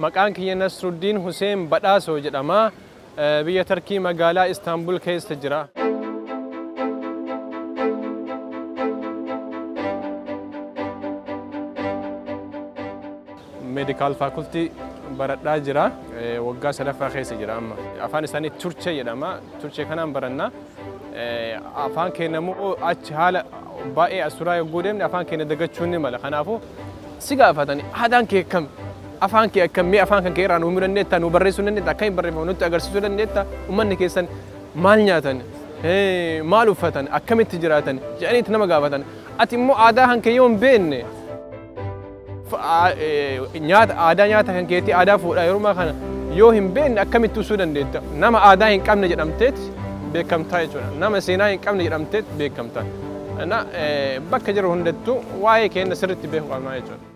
Maqaan kiyya Nasruddiin Huseen Badhaasoo jedhama. Biyya Tarkii magaalaa Istaanbul keessa jira. Medical faculty baradhaa jira. Waggaa sadaffaa keessa jira amma. Afaan isaanii Turchee jedhama. Turchee kanaan baranna. Afaan keenya immoo achi haala baay'ee asuraa yogguu deemne afaan keenya dagachuun ni mala. Kanaafuu si gaafatani, aadaan kee akkam? Afaan kee akkam? Mee afaan kan kee irraa nuu himuu dandeettaa? Nuu barreessuu dandeettaa? Akkamiin barreeffamu nutti agarsiisuu dandeettaa? Uummanni keessan maal nyaatan? Maal uffatan? Akkamitti jiraatan? Jedhaniitti nama gaafatan. Ati immoo aadaa kan kee yoo hin beekne, nyaata aadaa nyaata kan keetii, aadaa fuudhaa yeroo kana yoo hin beekne, akkamitti ibsuu dandeetta? Nama aadaa hin qabne jedhamteet beekamtaa jechuudha. Nama seenaa hin qabne jedhamteet beekamta. Na bakka jiru hundattuu waa'ee keenya sirriitti beekuu qabna jechuudha.